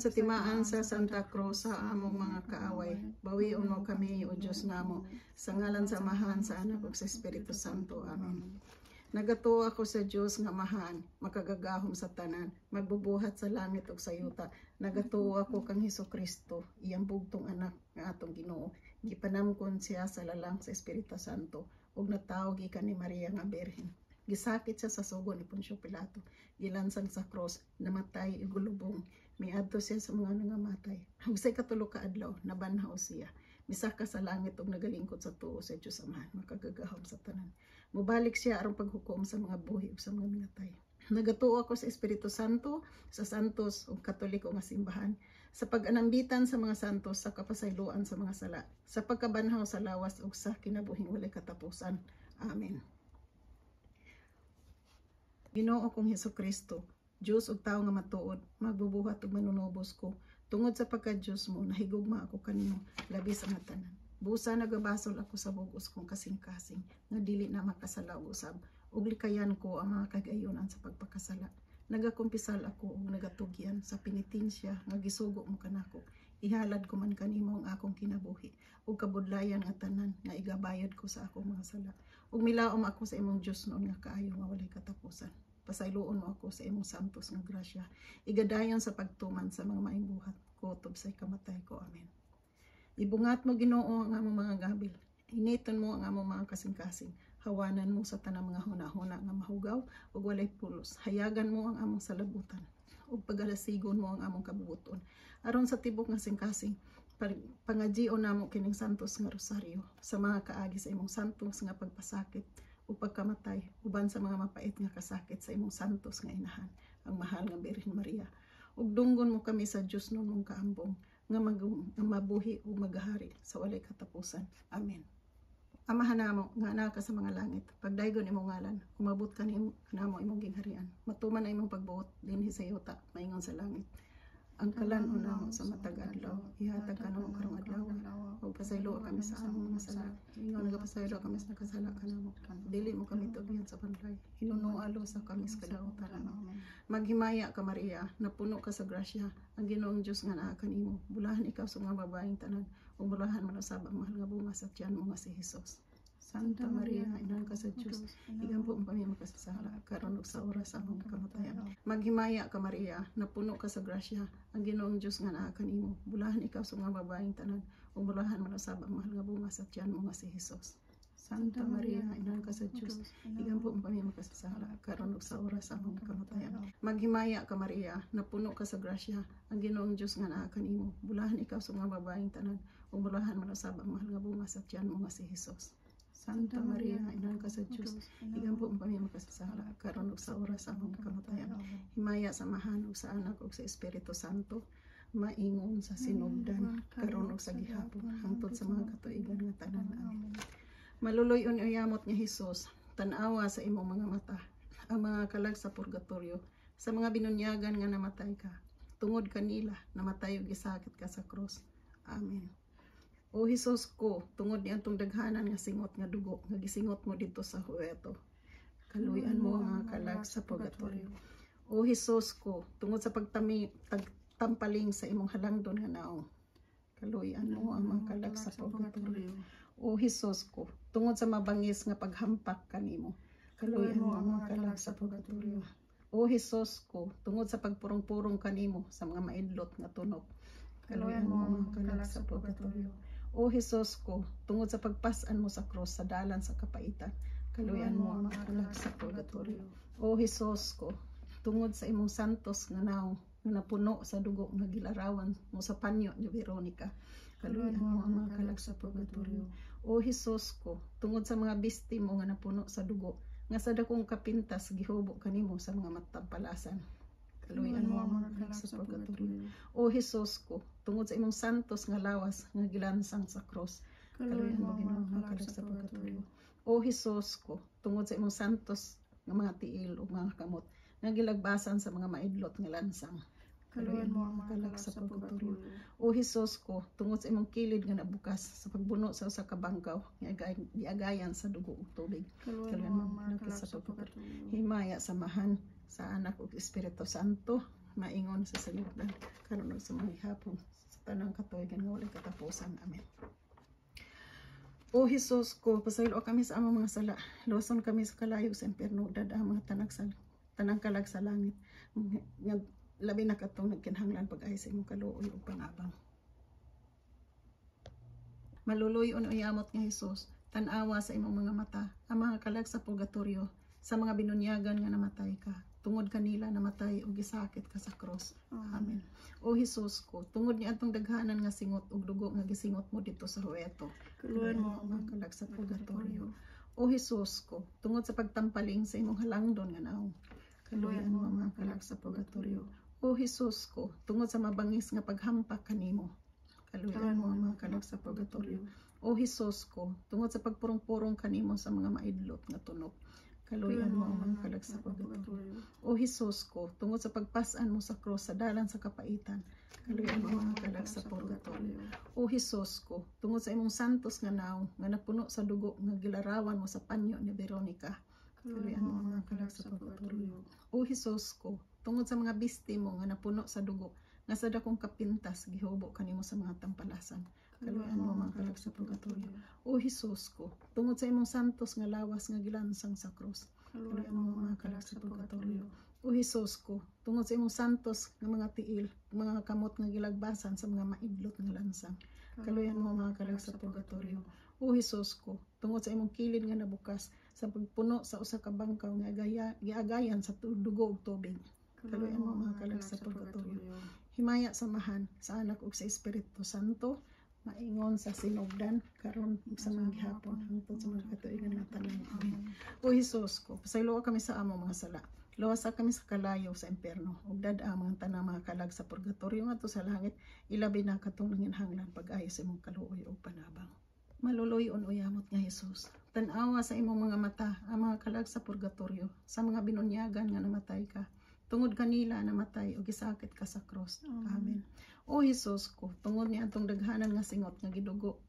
Tungod sa timaan sa Santa Cruz sa among mga kaaway, bawion mo kami, O Diyos namo, sa ngalan sa Amahan, sa Anak ug sa Espiritu Santo. Amen. Nagatuo ako sa Dios nga Amahan, makagagahom sa tanan, magbubuhat sa langit ug sa yuta. Nagatuo ako kang Hesus Kristo, iyang bugtong anak nga atong Ginoo. Gipanamkon siya sa lalang sa Espiritu Santo ug natawo gikan ni Maria nga Birhen. Gisakit siya sa sugo ni Poncio Pilato, gilansang sa cross, namatay ug gilubong. Miadto siya sa mga nangamatay. Ug sa ikatulo ka adlaw, nabanhaw siya. Misaka sa langit ug nagalingkod sa tuo sa Dios Amahan, makagagahom sa tanan. Mobalik siya aron paghukom sa mga buhi ug sa mga minatay. Nagatuo ako sa Espiritu Santo, sa santos ug Katoliko nga simbahan, sa pag-anambitan sa mga santos, sa kapasayloan sa mga sala, sa pagkabanhaw sa lawas ug sa kinabuhing walay katapusan. Amen. Ginoo kong Hesukristo, Dios ug tawo nga matuod, magbubuhat ug manunubos ko. Tungod sa pagka-Dios mo, nahigugma ako kanimo, labi sa mga tanan. Busa nagabasol ako sa bugos kong kasing-kasing, nga dili na makasala og usab, ug likayan ko ang mga kagayonan sa pagpakasala. Nagakumpisal ako ug nagatugyan sa penitensya nga gisugo mo kanako. Ihalad ko man kanimo ang akong kinabuhi ug kabudlayan nga tanan nga igabayad ko sa akong mga sala. Ug milaom ako sa imong Dios noon nga kaayo nga walay katapusan. Pasayloon mo ako sa imong santos nga grasya. Igadayon sa pagtuman sa mga maayong buhat kutob sa ikamatay ko. Amen. Ibungat mo, Ginoo, ang among mga gabil. Initon mo ang among mga kasing-kasing. Hawanan mo sa tanang mga hunahuna nga mahugaw ug walay pulos. Hayagan mo ang among salabutan ug pagalasigon mo ang among kabubuton. Aron sa tibok nga kasing-kasing, pangajion namo kining santos nga rosaryo sa mga kaagi sa imong santos nga pagpasakit ug pagkamatay uban sa mga mapait nga kasakit sa imong santos nga inahan, ang mahal nga Birhen Maria. Ug dunggon mo kami sa Dios noon mong kaambong nga mabuhi ug magahari sa walay katapusan. Amen. Amahan namo nga naa ka sa mga langit, pagdaygon imong ngalan, umabot kanamo imong gingharian. Matuman ang imong pagbuot dinhi sa yuta maingon sa langit. Ang kalan-on namo sa matag adlaw, ihatag kanamo karong adlaw. Ug pasayloa kami sa among mga sala, ingon nagapasaylo kami sa nakasala kanamo. Dili mo kami tugyan sa panlay, hinunoa lusa kami sa kadautan. Amen. Maghimaya ka, Maria, napuno ka sa grasya, ang Ginoong Dios nga naa kanimo. Bulahan ikaw sa mga babaeng tanan, ug bulahan man usab ang mahal nga bunga sa tiyan mo nga si Hesus. Santa Maria, inahan ka sa Dios, igampo mo kami makasasala, karon ug sa oras sa among kamatayan. Maghimaya ka, Maria, napuno ka sa grasya, ang Ginoong Dios nga naa kanimo. Bulahan ikaw sa mga babaeng tanan, ug bulahan man usab ang mahal nga bunga sa tiyan mo nga si Hesus. Santa Maria, inahan ka sa Dios, igampo mo kami makasasala, karon ug sa oras sa among kamatayan. Maghimaya ka, Maria, napuno ka sa grasya, ang Ginoong Dios nga naa kanimo. Bulahan ikaw sa mga babaeng tanan, ug bulahan man usab ang mahal nga bunga sa tiyan mo nga si Hesus. Santa Maria, inahan ka sa Dios, igampo mo kami makasasala, karon ug sa oras sa among kamatayan. Himaya sa Amahan ug sa Anak ug sa Espiritu Santo, maingon sa sinugdan, karon ug sa gihapon, hangtod sa mga katuigan nga tanan. Amen. Maluloy-on o yamot nga Hesus, tan-awa sa imong mga mata ang mga kalag sa purgatorio, sa mga binunyagan nga namatay ka. Tungod kanila, namatay ug gisakit ka sa krus. Amen. O Hesus ko, tungod niadtong daghanan nga singot nga dugo nga gisingot mo didto sa huweto, kaluy-an mo ang mga kalag sa purgatorio. O Hesus ko, tungod sa pagtami tagtampaling sa imong halangdon nga naong, kaluy-an mo ang mga kalag sa purgatorio. O Hesus ko, tungod sa mabangis nga paghampak kanimo, kaluy-an mo ang mga kalag sa purgatorio. O Hesus ko, tungod sa pagpurong-purong kanimo sa mga maidlot nga tunok, kaluy-an mo ang mga kalag sa purgatorio. O Hesus ko, tungod sa pagpas-an mo sa krus sa dalan sa kapaitan, kaluy-an mo ang mga kalag sa purgatorio. O Hesus ko, tungod sa imong santos nga naong nga napuno sa dugo nga gilarawan mo sa panyo ni Veronica, kaluy-an mo ang mga kalag sa purgatorio. O Hesus ko, tungod sa mga bisti mo nga napuno sa dugo, nga sa dakong kapintas gihubo kanimo sa mga matampalasan, kaluy-an mo ang mga kalag sa purgatorio. O Hesus ko, tungod sa imong santos nga lawas nga gilansang sa krus, kaluy-an mo, Ginoo, ang mga kalag sa purgatorio. O Hesus ko, tungod sa imong santos nga mga tiil ug mga kamot nga gilagbasan sa mga maidlot nga lansang, kaluy-an mo ang mga kalag sa purgatorio. O Hesus ko, tungod sa imong kilid nga nabukas sa pagbuno sa usa ka bangkaw nga giagayan sa dugo ug tubig, Kaluy-an mo ang mga kalag sa purgatorio. Himaya sa Amahan, sa Anak ug Espiritu Santo, Maingon sa sinugdan, karon ug sa mga gihapon, sa tanang katuigan nga walay katapusan. Amen. O Hesus ko, pasaylo kami sa among mga sala. Luwason kami sa kalayo sa impierno, dad ang mga tanang sa tanang kalag sa langit. Nga labi na katong nagkinahanglan pag-ayo sa imong kaluoy ug panabang. Maluluy-on o yamot nga Hesus, tan-awa sa imong mga mata ang mga kalag sa purgatorio, sa mga binunyagan nga namatay ka. Tungod kanila namatay ug gisakit ka sa krus. Amen. O Hesus ko, tungod ni atong daghanan nga singot ug dugo nga gisingot mo didto sa huweto, Kaluoyan mo ang mga kalag sa purgatorio. O Hesus ko, tungod sa pagtampaling sa imong halangdon nga naong, kaluoyan mo ang mga kalag sa purgatorio. O Hesus ko, tungod sa mabangis nga paghampak kanimo, kaluoyan mo ang mga kalag sa purgatorio. O Hesus ko, tungod sa pagpurong-purong kanimo sa mga maidlot nga tunok, kaluoyan mo ang mga kalag sa purgatorio. O Hesus ko, tungod sa pagpas-an mo sa krus sa dalan sa kapaitan, kaluoyan mo ang mga kalag sa purgatorio. O Hesus ko, tungod sa imong santos nga naong nga napuno sa dugo nga gilarawan mo sa panyo ni Veronica, kaluoyan mo ang mga kalag sa purgatorio. O Hesus ko, tungod sa mga bisti mo nga napuno sa dugo nga sa dakong kapintas gihubo kanimo sa mga tampalasan, kaluoyan mo ang mga kalag sa purgatorio. O Hesus ko, tungod sa imong santos nga lawas nga gilansang sa krus, kaluoyan mo ang mga kalag sa purgatorio. O Hesus ko, tungod sa imong santos nga mga tiil, mga kamot nga gilagbasan sa mga maidlot nga lansang, kaluoyan mo ang mga kalag sa purgatorio. O Hesus ko, tungod sa imong kilid nga nabukas sa pagpuno sa usa ka bangkaw nga giagayan sa dugo ug tubig, kaluoyan mo ang mga kalag sa purgatorio. Himaya sa Amahan, sa Anak ug sa Espiritu Santo, maingon sa sinugdan, karon ug sa mga gihapon, hangtod sa mga katuigan nga tanan. Amen. O Hesus ko, pasayloa kami sa among mga sala. Luwasa kami sa kalayo sa impierno ug dad-a ang mga tanang mga kalag sa purgatorio ngadto sa langit, ilabi na katong nanginahanglan pag-ayo sa imong kaluoy ug panabang. Maluluy-on o yamot nga Hesus, tan-awa sa imong mga mata ang mga kalag sa purgatorio, sa mga binunyagan nga namatay ka. Tungod kanila namatay ug gisakit ka sa krus. Amen. O Hesus ko, tungod ni atong daghanan nga singot nga gidugo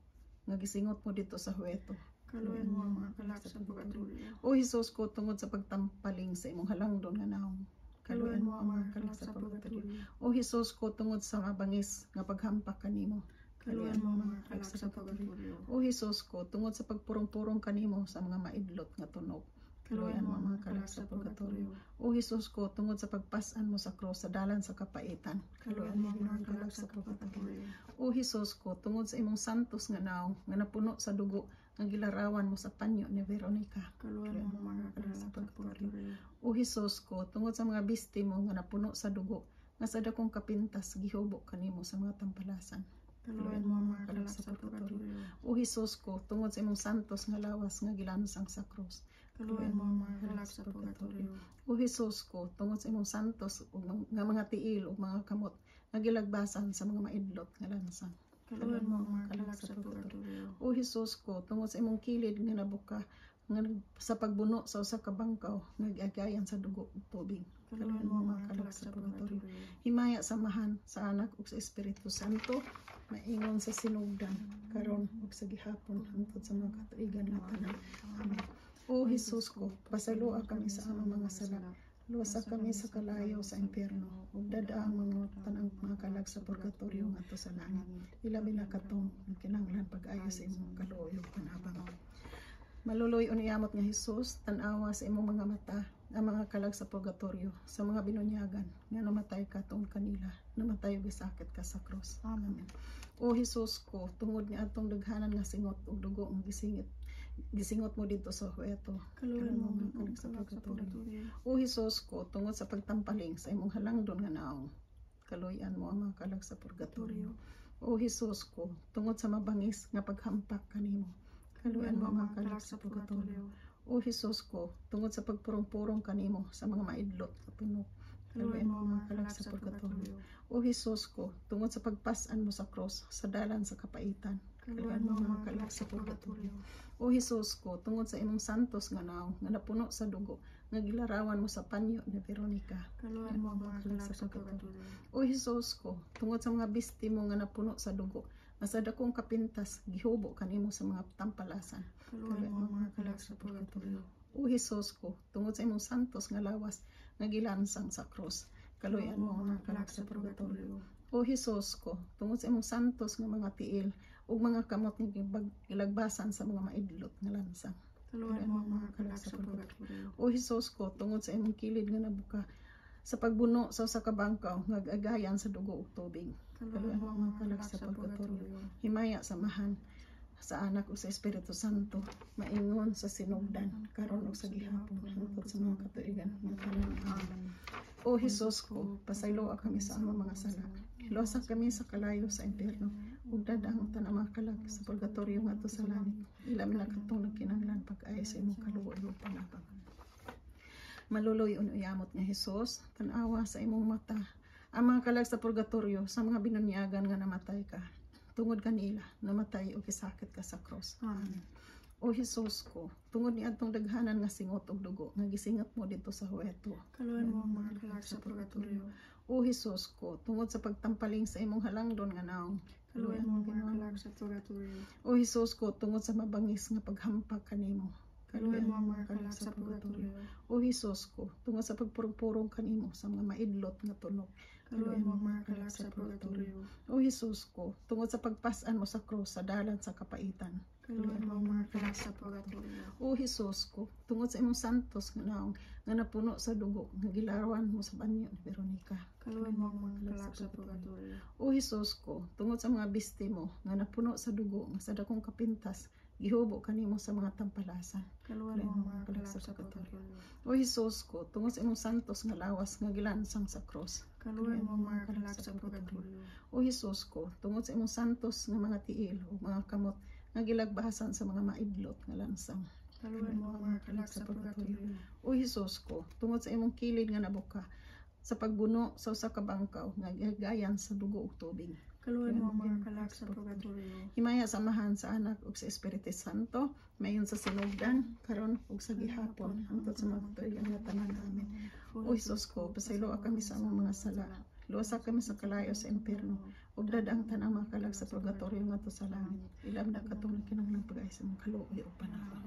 nga gisingot mo didto sa huweto, Kaluoyan mo ang mga kalag sa purgatorio. O Hesus ko, tungod sa pagtampaling sa imong halangdon nga naong, kaluoyan mo ang mga kalag sa purgatorio. O Hesus ko, tungod sa mabangis nga paghampak kanimo, Kaluoyan mo ang mga kalag sa purgatorio. O Hesus ko, tungod sa pagpurong-purong kanimo sa mga maidlot nga tunog, kaluoyan mo ang mga kalag sa purgatorio. O Hesus ko, tungod sa pagpas-an mo sa krus sa dalan sa kapaitan, Kaluoyan mo ang mga kalag sa purgatorio. O Hesus ko, tungod sa imong santos nga naong nga napuno sa dugo nga gilarawan mo sa panyo ni Veronica, Kaluoyan mo ang mga kalag sa purgatorio. O Hesus ko, tungod sa mga bisti mo nga napuno sa dugo nga sa dakong kapintas gihubo kanimo sa mga tampalasan, Kaluoyan mo ang mga kalag sa purgatorio. O Hesus ko, tungod sa imong santos nga lawas nga gilansang sa krus, Kaluoyan mo ang mga kalag sa purgatorio. O Hesus ko, tungod sa imong santos ug nga mga tiil ug mga kamot nga gilagbasan sa mga maidlot nga lansang, Kaluoyan mo ang mga kalag sa purgatorio. O Hesus ko, tungod sa imong kilid nga nabuka nga sa pagbuno sa usa ka bangkaw nga giagayan sa dugo ug tubig, Kaluoyan mo ang mga kalag sa purgatorio. Himaya sa Amahan, sa Anak ug sa Espiritu Santo, maingon sa sinugdan, karon ug sa gihapon, hangtod sa mga katuigan nga tanan. Amen. O Hesus ko, pasayloa kami sa among mga sala. Luwasa kami sa kalayo sa impierno ug dad-a ang mga tanang mga kalag sa purgatorio ngadto sa langit. Ilabi na katong nagkinahanglan pag-ayo sa imong kaluoy ug panabang. Maluluy-on yamot nga Hesus, tan-awa sa imong mga mata ang mga kalag sa purgatorio, sa mga binunyagan nga namatay ka tungod kanila, namatay ug gisakit ka sa krus. Amen. O Hesus ko, tungod ni atong daghanan nga singot ug dugo nga gisingot mo didto sa huweto, Kaluoyan mo ang mga kalag sa purgatorio. O Hesus ko, tungod sa pagtampaling sa imong halangdon nga naong, kaluoyan mo ang mga kalag sa purgatorio. O Hesus ko, tungod sa mabangis nga paghampak kanimo, kaluoyan mo ang mga kalag sa purgatorio. O Hesus ko, tungod sa pagpurong-purong kanimo sa mga maidlot nga tunok, kaluoyan mo ang mga kalag sa purgatorio. O Hesus ko, tungod sa pagpas-an mo sa krus sa dalan sa kapaitan, Kaluoyan mo ang mga kalag sa purgatorio. O Hesus ko, tungod sa imong santos nga naong nga napuno sa dugo nga gilarawan mo sa panyo ni Veronica, Kaluoyan mo ang mga kalag sa purgatorio. O Hesus ko, tungod sa mga bisti mo nga napuno sa dugo nga sa dakong kapintas gihubo kanimo sa mga tampalasan, Kaluoyan mo ang mga kalag sa purgatorio. O Hesus ko, tungod sa imong santos nga lawas nga gilansang sa krus, Kaluoyan mo ang mga kalag sa purgatorio. O Hesus ko, tungod sa imong santos nga mga tiil ug mga kamot nga gilagbasan sa mga maidlot nga lansang. Kaluoyan mo ang mga kalag sa purgatorio. O Hesus ko, tungod sa imong kilid nga nabuka sa pagbuno sa usa ka bangkaw nga agayan sa dugo ug tubig. Kaluoyan mo ang mga kalag sa purgatorio. Himaya sa Amahan, sa Anak ug sa Espiritu Santo, maingon sa sinugdan, karon ug sa gihapon, hangtod sa mga katuigan nga tanan. Amen. Amen. O Hesus ko, pasayloa kami sa among mga sala. Luwasa kami sa kalayo sa impyerno ug dad-a ang tanang mga kalag sa purgatorio ngadto sa langit. Ilabi na katong nagkinahanglan pag-ayo sa imong kaluoy ug panabang. Maluloy uyamot nga Hesus, tan-awa sa imong mata ang mga kalag sa purgatorio sa mga binunyagan nga namatay ka. Tungod kanila, namatay ug gisakit ka sa cross. Amen. O Hesus ko, tungod niadtong daghanan nga singot og dugo nga gisingot mo didto sa huweto. Kaluoyan mo ang mga kalag sa purgatorio. O Hesus ko, tungod sa pagtampaling sa imong halangdon nga naong. Kaluoyan mo ang mga kalag sa purgatorio. O Hesus ko, tungod sa mabangis nga paghampak kanimo. Kaluoyan mo ang mga kalag sa purgatorio. O Hesus ko, tungod sa pagpurong-purong kanimo sa mga maidlot nga tunok. Kaluoyan mo ang mga kalag sa purgatorio. O Hesus ko, tungod sa pagpas-an mo sa krus sa dalan sa kapaitan. Kaluoyan mo ang mga kalag sa purgatorio. O Hesus ko, tungod sa imong santos nga naong nga napuno sa dugo nga gilarawan mo sa banyo ni Veronica. Kaluoyan mo ang mga kalag sa purgatorio. O Hesus ko, tungod sa mga biste mo nga napuno sa dugo nga sa dakong kapintas gihubo kanimo sa mga tampalasan. Kaluoyan mo ang mga kalag sa purgatorio. O Hesus ko, tungod sa imong santos nga lawas nga gilansang sa krus. Kaluoyan mo ang mga kalag sa purgatorio. O Hesus ko, tungod sa imong santos nga mga tiil ug mga kamot nga gilagbasan sa mga maidlot nga lansang. Kaluoyan mo ang mga kalag sa purgatorio. O Hesus ko, tungod sa imong kilid nga nabuka sa pagbuno sa usa ka bangkaw nga gigayan sa dugo ug tubig. Kaluoyan mo ang mga kalag sa purgatorio. Himaya sa Amahan, sa Anak ug sa Espiritu Santo, mayon sa sinugdan, karon ug sa gihapon, hangtod sa mga katuigan nga tanan. Amen. O Hesus ko, pasayloa kami sa among mga sala. Luwasa kami sa kalayo sa impyerno ug dad-a ang tanang mga kalag sa purgatorio ngadto sa langit. Ilabi na katong nagkinahanglan pag-ayo sa imong kaluoy ug panabang.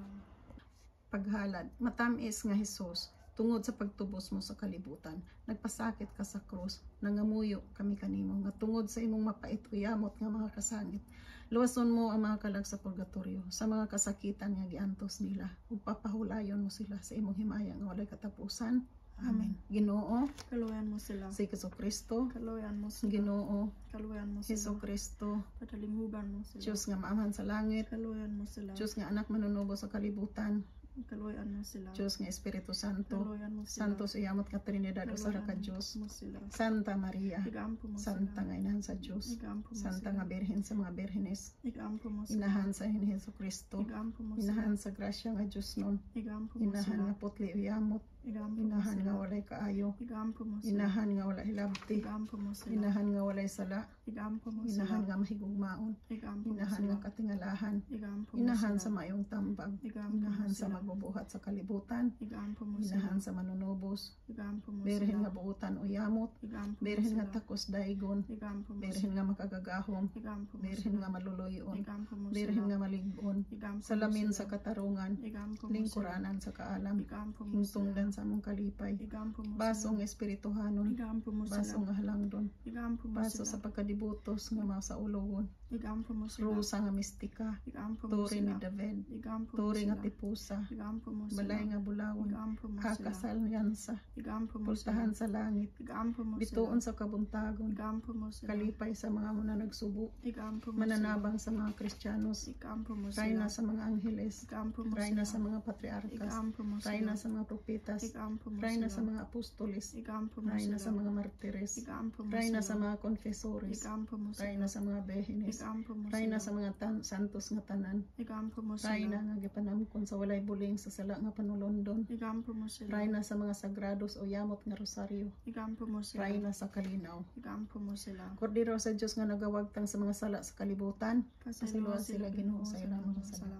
Paghalad. Matamis nga Hesus, tungod sa pagtubos mo sa kalibutan, nagpasakit ka sa krus, nangamuyo kami kanimo nga tungod sa imong mapait o yamot nga mga kasangit, luwason mo ang mga kalag sa purgatorio sa mga kasakitan nga giantos nila ug papahulayon mo sila sa imong himaya nga walay katapusan. Amen. Ginoo, Kaluoyan mo sila. Si Kristo, Kaluoyan mo sila. Ginoo, Kaluoyan mo sila. Hesus Kristo, Patalinghugan mo sila. Diyos nga maamhan sa langit, Kaluoyan mo sila. Diyos nga anak manunubos sa kalibutan, Kaluoyan mo sila. Diyos nga Espiritu Santo, Kaluoyan mo sila. Santos uyamot nga Trinidad usa ra ka Kaluoyan Dios, mo sila. Santa Maria, Igampo mo sila. Santa nga inahan sa Dios, Igampo mo Santa sila. Nga Birhen sa mga birhenes, Igampo mo sila. Inahan sa Hesus Kristo, Igampo mo sila. Inahan sa grasya nga Dios nun, Igampo mo Inahan sila. Nga putli uyamot, Igampo mo Inahan sila. Nga walay kaayo, Igampo mo sila. Inahan nga walay hilabti, Igampo mo sila. Inahan nga walay sala, Igampo mo sila. Inahan nga mahigugmaon, Igampo mo Inahan sila. Nga katingalahan, Igampo mo Inahan sila. Sa maayong tambag, Igampo mo Inahan sa sila. Magbubuhat sa kalibutan, Igampo mo sila. Inahan sa manunubos, Igampo mo Birhen sila. Nga buutan uyamot, Igampo mo Birhen nga sila. takos daigon, Igampo mo Birhen sila. Nga makagagahom, Igampo mo Birhen sila. Nga maluluyon, Igampo mo Birhen sila. Nga malig-on, Igampo mo salamin sa sila. katarungan, Igampo mo sila. lingkuranan sa kaalam, Igampo mo sila. hingtungdan sa among kalipay, Igampo mo baso sila. Nga espirituhanon, Igampo mo baso sila. Nga halangdon, Igampo mo baso sila. Sa pagkadibutos nga masaulogon, Igampo mo sila. Rusa nga mistika, Igampo mo Tore ni sila. David, Igampo mo Tore nga sila. tipusa, Igampo mo sila. Balay nga bulawan, Igampo mo sila. Hakasalyansa, Igampo mo sila. Pultahan sa langit, Igampo mo sila. Bituon sa kabuntagon, Igampo mo sila. Kalipay sa mga mananagsubo, Igampo mo sila. Mananabang sa mga Kristiyanos, Igampo mo sila. Rayna sa mga angheles, Igampo mo Rayna sila. Sa mga patriarkas, Igampo mo sila. Rayna sa mga propetas, Igampo mo Rayna sila. Sa mga apostoles, Igampo mo Rayna sila. Sa mga martires, Igampo mo Rayna sila. Sa mga konfesores, Igampo mo sila. Rayna sa mga behenes, Igampo mo Rayna sila. Sa mga santos nga tanan, Igampo mo sila. Rayna nga gipanamkon sa walay buling sa sala nga panulondon, Igampo mo sila. Rayna sa mga sagrados o yamot nga rosaryo, Igampo mo sila. Rayna sa kalinaw. Igampo mo sila. Kordero sa Dios nga nagawagtang sa mga sala sa kalibutan, Pasayloa pasayloa sila Ginoo sa ilang mga sala.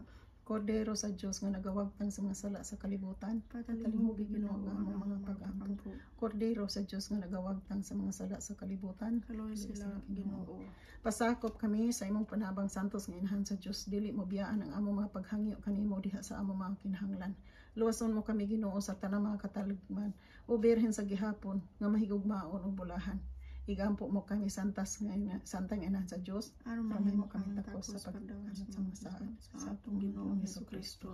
Kordero sa Dios nga nagawagtang sa mga sala sa kalibutan, Patalinghugi patalinghugi Ginoo Ginoo ang ang among mga mga pag-ampo. pag-ampo. Kordero sa Dios nga nagawagtang sa mga sala sa kalibutan, Kaloy kaloy sila sila Ginoo. Ginoo. Pasakop kami sa imong panabang, santos nga inahan sa Dios, dili mo biyaan ang among mga paghangyo kanimo diha sa among mga kinahanglan. Luwason mo kami, Ginoo, sa tanang mga katalgman. O Birhen sa gihapon nga mahigugmaon ug bulahan. Igampo mo kami santas nga santang inahan sa Dios Aron aron mahimo mahimo kami kami takos takos sa sa pagdawat pagdawat sa sa mga mga saad sa sa atong atong Ginoong Ginoong Hesukristo.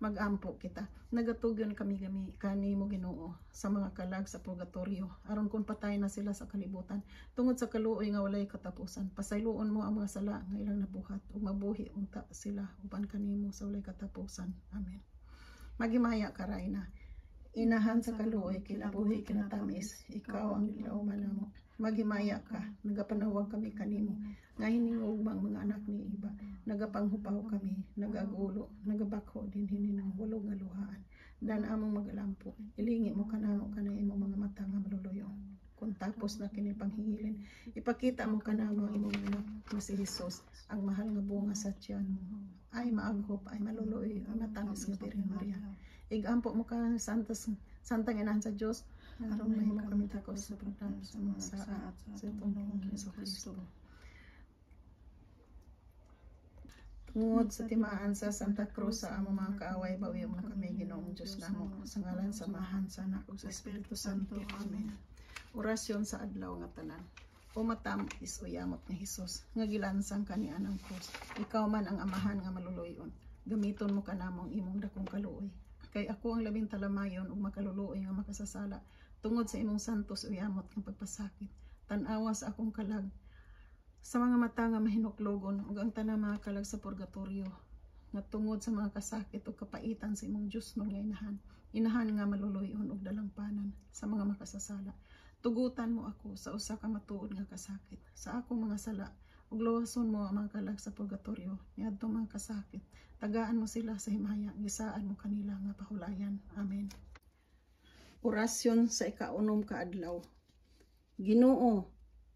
Magampo kita. Nagatugyon kami gami kanimo, Ginoo, sa mga kalag sa purgatorio aron kon patay na sila sa kalibutan tungod sa kaluoy nga walay katapusan, pasayloon mo ang mga sala nga ilang nabuhat ug mabuhi unta sila uban kanimo sa walay katapusan. Amen. Maghimaya ka, Rayna. Inahan sa kaluoy, kinabuhi, kinatamis, ikaw ang gilauman namo. Maghimaya ka, nagapanawag kami kanimo nga hiningugmang mga anak ni Eva. Nagapanghupaw kami, nagagulo, nagabakho dinhi ng walo nga luhaan. Dan among magalampo, ilingi mo kanamo kanang imong mga mata nga maluluyo. Kung tapos na kini panghihilin, ipakita mo kanamo ang imong anak nga si Jesus, ang mahal nga bunga sa tiyan mo. Ay maaghop, ay maluluoy, ay matamis nga Birhen Maria. Igampo mo ka santas santang inahan sa Dios aron mahimo kami takos sa pagdawat sa mga saad sa sa atong atong Ginoong Ginoong Hesukristo. Hesukristo. Tungod sa timaan sa Santa Cruz sa among mga kaaway, bawion mo kami, Ginoong Diyos namo. Sa ngalan sa Amahan, sa Anak ug sa Espiritu Santo. Amen. Orasyon sa adlaw nga tanan. O matamis o yamot nga Hesus, nga gilansang kani anang krus. Ikaw man ang Amahan nga maluluyon. Gamiton mo kanamo ang imong dakong kaluoy. Kay ako ang labing talamayon ug makaluluoy nga makasasala tungod sa imong santos o yamot nga pagpasakit. Tan-awa sa akong kalag sa mga mata nga mahinuklogon ug ang tanang mga kalag sa purgatorio nga tungod sa mga kasakit ug kapaitan sa imong Dios nga inahan, inahan nga maluluyon ug dalangpanan sa mga makasasala. Tugutan mo ako sa usa ka matuod nga kasakit sa akong mga sala ug luwason mo ang mga kalag sa purgatorio niadtong mga kasakit. Tagaan mo sila sa himaya, gisaad mo kanila nga pahulayan. Amen. Orasyon sa ikaunom ka adlaw. Ginoo,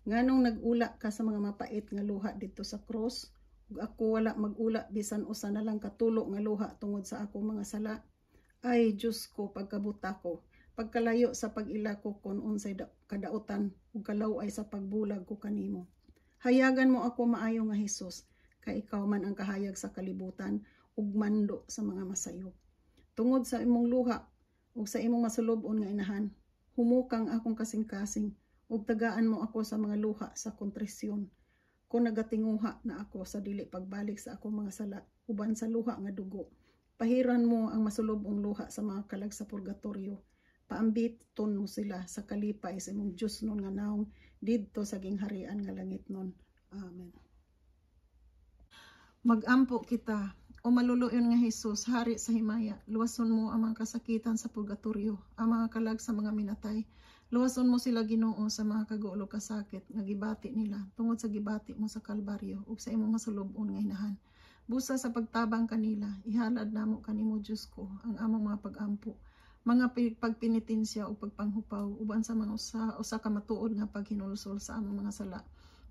nganong nag-ula ka sa mga mapait nga luha didto sa krus ug ako wala mag-ula bisan usa na lang katulo nga luha tungod sa akong mga sala? Ay Diyos ko, pagkabuta ko, pagkalayo sa pag-ila ko kon unsay kadautan ug kalaw-ay sa pagbulag ko kanimo. Hayagan mo ako, maayo nga Hesus, kay ikaw man ang kahayag sa kalibutan ug mando sa mga masayop. Tungod sa imong luha ug sa imong masulub-on nga inahan, humukang akong kasing-kasing ug tagaan mo ako sa mga luha sa kontrisyon. Kung nagatinguha na ako sa dili pagbalik sa akong mga sala uban sa luha nga dugo, pahiran mo ang masulubong luha sa mga kalag sa purgatorio. Paambiton mo sila sa kalipay sa imong Diyos nun nga naong didto sa gingharian nga langit nun. Amen. Magampo kita. O maluluyon nga Hesus, hari sa himaya, luwason mo ang mga kasakitan sa purgatorio, ang mga kalag sa mga minatay. Luwason mo sila, Ginoo, sa mga kagulo kasakit nga gibati nila tungod sa gibati mo sa Kalbaryo ug sa imong masulub-on nga inahan. Busa sa pagtabang kanila, ihalad namo kanimo, Dios ko, ang among mga pagampo, mga pagpinitensya ug pagpanghupaw uban sa mga usa, usa ka matuod nga paghinulsol sa among mga sala.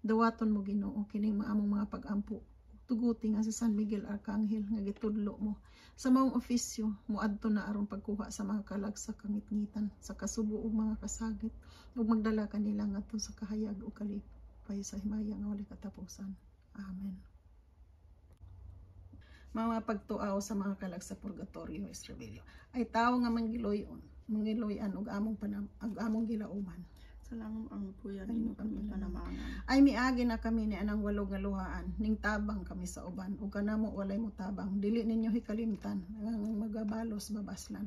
Dawaton mo, Ginoo, kining mga among mga pagampo. Tuguti nga si San Miguel Arcangel nga gitudlo mo sa maong ofisyo moadto na aron pagkuha sa mga kalag sa kangitngitan sa kasubo ug mga kasagit ug magdala kanila ngadto sa kahayag ug kalipay sa himaya nga walay katapusan. Amen. Mga pagtuaw sa mga kalag sa purgatorio, Estrebelio. Ay tawo nga manggiloyon, mangiloyan ug among panam ug among gilauman. Sa langom ang puyan inyo kami panamangan. Ay miagi na kami ni anang walo nga luhaan, ning tabang kami sa uban ug kanamo walay mo tabang, dili ninyo hikalimtan ang magabalos babaslan.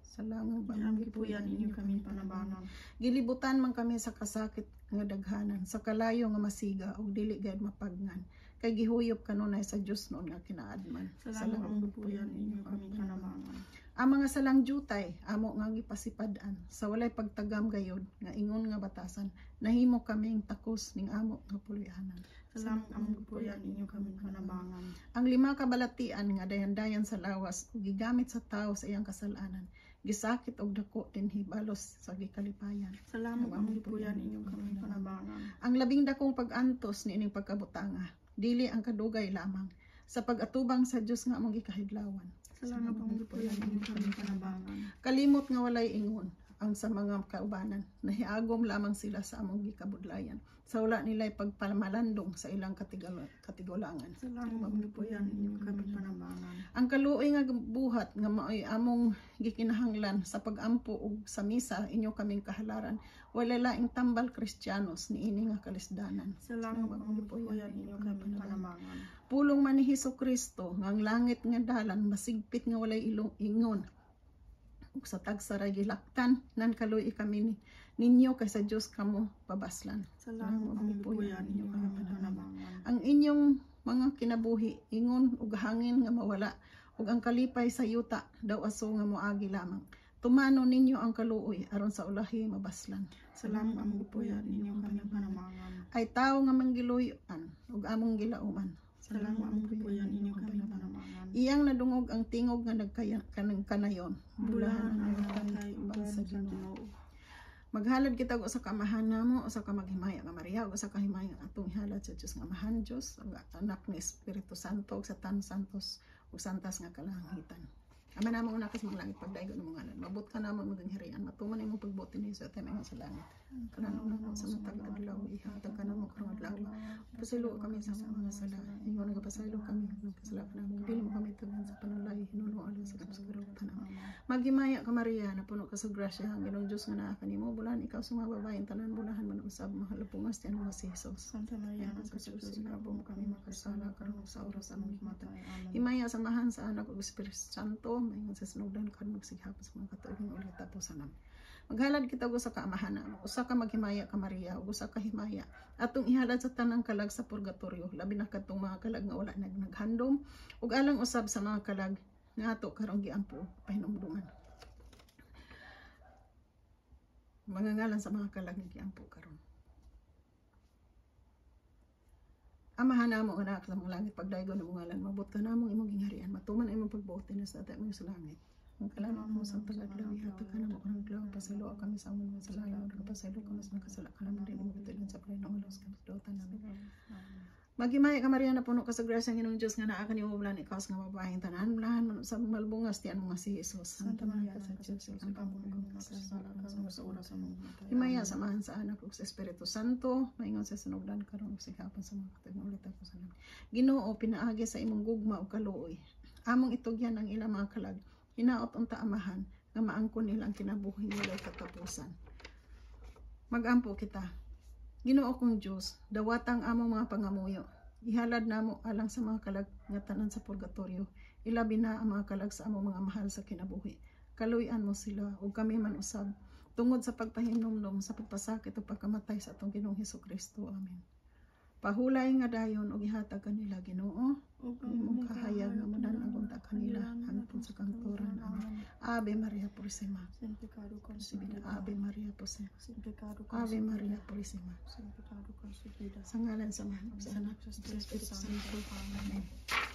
Sa langong Ang gipuyan inyo kami panabangan. Gilibutan man kami sa kasakit nga daghanan, sa kalayo nga masiga ug dili gayud mapagnan. Kay gihuyop kanunay sa Dios noon nga kinaadman. Sa langom ang gipuyan inyo kami panabangan. Ang mga salang jutay, amo nga gipasipad-an, sa walay pagtagam gayod, nga ingon nga batasan, nahimo kaming takos ning amo nga puloy-anan. Sa langom ang gipuyan inyo kami panabangan. Ang lima ka balatian nga dayan-dayan sa lawas ug gigamit sa tawo sa iyang kasalanan, gisakit og dako dinhi balos sa gikalipayan. Sa lamong ang gipuyan inyo kami panabangan. Ang labing dakong pag-antos niining pagkabutanga, dili ang kadugay lamang sa pag-atubang sa Dios nga among gikahidlawan. Sa langom ang gipuyan inyo kami panabangan. Kalimot nga walay ingon. ang sa mga kaubanan. Nahiagom lamang sila sa among gikabudlayan. Sa wala nila'y pagpamalandong sa ilang katigulangan. Sa langit among gipuy-an, inyo kami panabangan. Ang kaluoy nga buhat nga maoy among gikinahanglan sa pagampo ug sa misa, inyo kaming kahalaran. Wala laing tambal Kristiyanos niini nga kalisdanan. Sa langit among gipuy-an, inyo kami panabangan. Pulong man ni Hesus Kristo nga ang langit nga dalan masigpit nga walay ilong ingon. Ug sa tagsa ra gilaktan nan kaluoy kami ni ninyo kay sa Dios kamo pabaslan. Sa langit among gipuy-an, inyo kami panabangan. Ang inyong mga kinabuhi ingon ug hangin nga mawala ug ang kalipay sa yuta daw aso nga moagi lamang. Tumano ninyo ang kaluoy aron sa ulahi mabaslan. Sa langit among gipuy-an, inyo kami panabangan. Ay tawo nga manggiluyan ug among gilauman. Sa langit among gipuy-an, inyo kami panabangan. Iyang nadungog ang tingog nga nagkaya kanang kanayon. Bulahan Bulahan ang ang natay uban uban sa sa Ginoo. Ginoo. Maghalad kita og usa ka Amahan namo, usa ka maghimaya nga Maria, ug usa ka himaya nga atong ihalad sa Dios nga Amahan, Dios, ug Anak ni Espiritu Santo, ug sa Tan Santos, ug Santas nga kalangitan. Ama namo nga naa sa mga langit, pagdaygon imong ngalan. Maabot ka namo imong gingharian, matuman imong pagbuot dinhi sa yuta sa langit. Kalanon namo sa matag adlaw, ihatag kanamo karong adlaw. Pasaylo kami sa among mga sala. Ingon nagapasaylo kami nagkasala kanamo. Dili mo kami tugnan sa panulay, hinulo alang sa kapsagarutan. Maghimaya ka, Maria, napuno ka sa grasya, ang Ginoong Diyos nga naa kanimo, bulahan ikaw sa mga babaeng tanan, bulahan man usab mahalubungas tiyan mo si Jesus. Santa Maria, Ina sa Diyos, igampo mo kami makasala, karon ug sa oras sa among kamatayon. Amen. Himaya sa Amahan, sa Anak ug Espiritu Santo, maingon sa sinugdan, karon ug sighapon sa mga katuig nga walay katapusan. Amen. Maghalad kita og usa ka Amahan namo, usa ka maghimaya ka Maria, ug usa ka himaya atong ihalad sa tanang kalag sa purgatorio, labi na kadtong mga kalag nga wala naghandom, ug alang usab sa mga kalag nga ato karong giampo pahinumduman. Mga ngalan sa mga kalag nga giampo karon. Amahan namo nga naa sa mga langit, pagdaygon imong ngalan, maabot ka namo imong gingharian, matuman ang imong pagbuot dinhi sa atay sa langit. Ang kalanon mo sa tagadlaw, ihatag ka namo karong adlaw, pasaylo kami sa among mga sala, ingon nagapasaylo kami sa mga kasala kanamo, dili mo katuilan sa paglain, alos kami sa dautan namin. Maghimaya ka, Maria, napuno ka sa grasya, ang Ginoong Diyos nga naa kanimo, bulahan ikaw sa mga babaeng tanan, bulahan man sa malbungas tiyan mo nga si Jesus. Santa Maria, Ina sa Diyos, igampo mo kami makasala, karon ug sa oras sa among kamatayon. Himaya sa Amahan, sa Anak ug sa Espiritu Santo, maingon sa sinugdan, karon ug sighapon sa mga katuig nga walay katapusan. Amen. Ginoo, pinaagi sa imong gugma ug kaluoy, among itugyan ang ilang mga kalag. Hinaot unta, Amahan, nga maangkon nila ang kinabuhi walay katapusan. Magampo kita. Ginoo kong Dios, dawata ang among mga pangamuyo. Ihalad namo alang sa mga kalag nga tanan sa purgatorio. Ilabi na ang mga kalag sa among mga mahal sa kinabuhi. Kaluy-an mo sila ug kami man usab tungod sa pagpahinumdom sa pagpasakit ug pagkamatay sa atong Ginoong Hesus Kristo. Amen. Pahulay nga dayon ug ihatag kanila, Ginoo, Ug ang imong kahayag nga modan-ag unta kanila hangtod sa kamatuoran. Amen. Ave Maria Purisima. Sin pecado concebida. Ave Maria Purisima. Sin pecado Ave concebida. Maria Purisima. Sin pecado concebida. Sa ngalan sa Amahan, sa Anak, sa sa Espiritu Santo. Amen. Amen.